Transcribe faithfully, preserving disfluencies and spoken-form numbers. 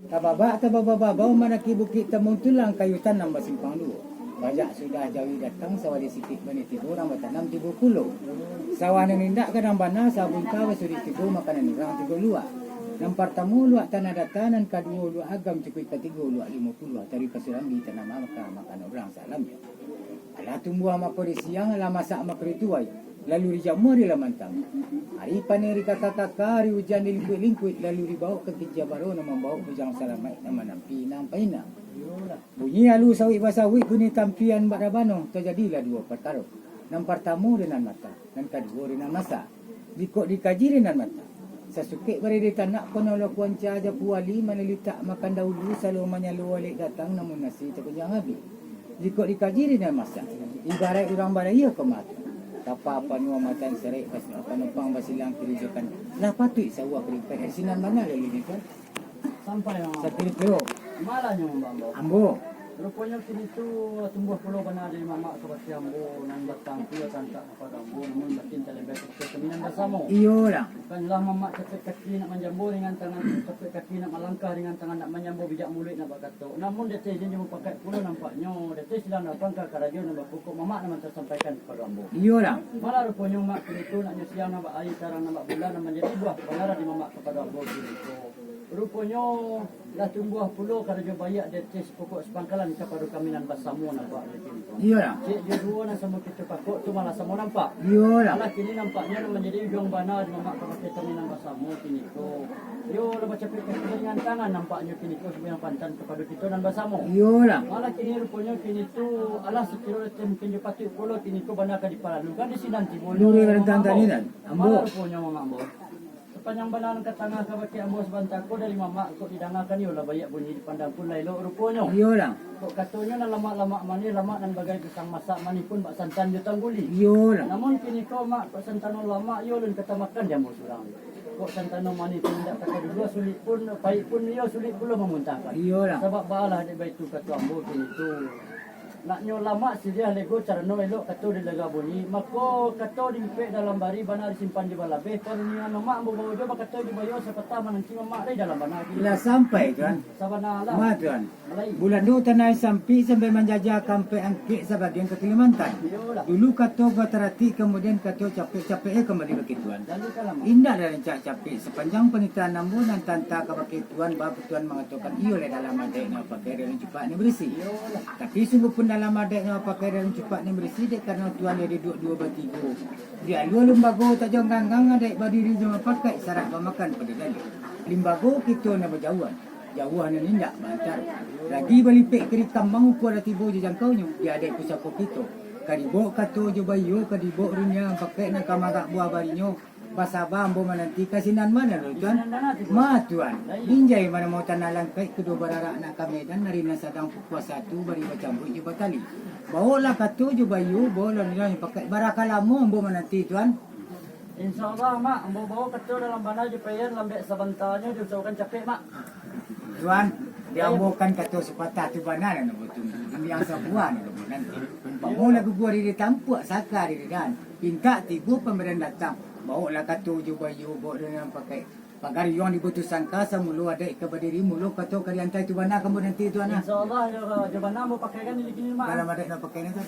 Tababak tababau-babau, mandaki bukik tambun tulang, kayu tanam basimpang duo. Bajak sudah jawi datang, sawah di sitik bani tigo, urang batanam tigo pulo. Sawah nan indak gadang bana, sabungka basudik tigo, makanan urang tigo luak. Nan partamo luak tanah data, nan kaduo luak agam, cukuik katigo luak limo puluah, taruih ka Surambi tanam maka makanan urang salamnyo. Alah tumbuah mako di siang, alah masak mako di tuwai, lalu dijamua di laman tangah. Ari paneh dikaka-kaka, ari ujan dilingkuik-lingkuik, lalu dibawok ka kija baro, nan mambawok bujang salamaik, nan manampi inang painang. Bunyi alu sawik basawik, bunyi tampian bak rabano, tajadilah duwo parkaro. Nan partamo di nan masak, nan kaduwo di nan masak. Jikok dikaji di nan masak, sasukek bari di tanak, kono lo kuanca japu wali, manalitak makan dahulu, salo manyalo alek datang, namun nasi takunjang abih. Jikok dikaji di nan masak, ibaraik urang barayia ka mata. Tapa panuah matan serek, bas-, panumpang basilang kiri jo kanan. Lah patuik sawah karipek, sinan bana lalu di tuan. Sampai, Mamak. Sakali pulo. Malah nyo, Mamak Ambo. Ambo. Ruponyo kini tu tumbuah pulo bana dari Mamak kabake ambo, nan batang tu yo tantak kapado ambo, namun batin talembek kabake kami nan basamo. Iyo lah. Bukanlah Mamak capek kaki nak manjambo dengan tangan, capek kaki nak malangkah dengan tangan, nak manjambo bijak muluik nak bakato. Namun di ateh izin jo mupakaik pulo nampaknyo, di ateh sidang datang ka karajo nan bapokok Mamak nan tasampaikan kapado ambo. Iyo lah. Malah ruponyo Mak kini tu nak nyo siang nan bak ari, tarang nan bak bulan, nan manjadi buah kabanaran di Mamak kapado ambo kini tu. Ruponyo lah tumbuah pulo karajo baiak di ateh sapokok sapangkalan kapado kami nan basamo nampak di kini tu. Iyo lah. Ciek jo duo nan samo kito pakok tu malah samo nampak. Iyo lah. Alah kini nampaknyo nan manjadi ujuang bana di Mamak kabake kami nan basamo kini tu. Iyo lah bacapek kaki ringan tangan nampaknyo kini tu sabayang pantan kapado kito nan basamo. Iyo lah. Malah kini ruponyo kini tu alah sakiro di ateh mungkin jo patuik pulo kini tu bana ka dipalalukan di sinan tibo. Nuril rentang tadi kan, Ambo. Malah ruponyo Mamak Ambo. Sapanjang bana nan ka tangah kabake ambo sabanta ko dari Mamak kok didangakan, iyolah baiak bunyi dipandang pun lah elok ruponyo. Iyolah. Kok katonyo nan lamak-lamak manih, lamak nan bagai pisang masak, manih pun bak santan jo tangguli. Iyolah. Namun kini ko Mak, kok santan nan lamak iyo alun ka tamakan di ambo surang. Kok santan nan manih pun indak takadulua, sulik pun, paik pun iyo sulik pulo mamuntahkan. Iyolah. Sabab baalah dek baitu kato ambo kini tu. Nak nyo lamak siriah lego carano elok kato dilega bunyi, mako kato diimpek dalam bari bana disimpan di balabeh, karunia Mamak ambo bawo jo bakato jo baiyo sapatah mananti Mamak lai dalam bana kini. Lah sampai, Tuan. Sabana lah. Ma, Tuan. Lai. Bulando tanah sampik sampai manjajah kampek angkek sabagian ka Kalimantan. Iyolah. Dulu kato bataratik, kamudian kato capek-capek, eh, kambali bakeh Tuan. Lalu ka lamo. Indak lah rancak capek, sapanjang panitahan ambo nan tanta kabake Tuan, ba Tuan mangatokan iyo lah dalam adaik nan bapakai dalam cupak nan barisi. Iyolah. Tapi sungguahpun dalam adaik nan bapakai dalam cupak nan barisi, dek karano Tuan lah duduak duo batigo. Di alua limbago tajong ganggang, adaik badiri jo mapakaik, sarak bamakan pado daleh. Limbago kito nan bajauahan, jauah nan indak baantaro. Ragi balipek kiri kambang, ukua lah tibo jo jangkaunyo, di adaik pusako kito. Ka dibawok kato jo baiyo, ka dibawok runia, mapakaik nan ka marak buah barinyo. Basaba ambo mananti ka sinan bana lo, Tuan? Di sinan bana tu, Tuan. Ma, Tuan. Baik. Injai mano mau tanah langkaik, kaduo bararak nak ka Medan, ari nan sadang pukua satu, bari bacambuik jo batali. Bawoklah kato jo baiyo, bawoklah nilai pakek. Baraka lamo ambo mananti, Tuan? Insya Allah, Mak. Ambo bawo kato dalam bana jo paian, lambek sabantanyo diusahokan capek, Mak. Tuan, di ambo kan kato sapatah tu bana nan ambo tunggu. Ambiang sabuah nan ambo nanti. Umpamo lah guguah diri tampuak, saka diri dan pintak tigo pambarian datang. Bawoklah kato jo baiyo, bawok dalam pakek. Pagar yuang dibutuh sangka, samulo adaik ka badiri, mulo kato ka diantai, tu bana ka ambo nanti, Tuan, ah. Insya Allah, jo, jo bana ambo pakaikan di kini, Mak. Dalam adaik nan pakai ni, Tuan.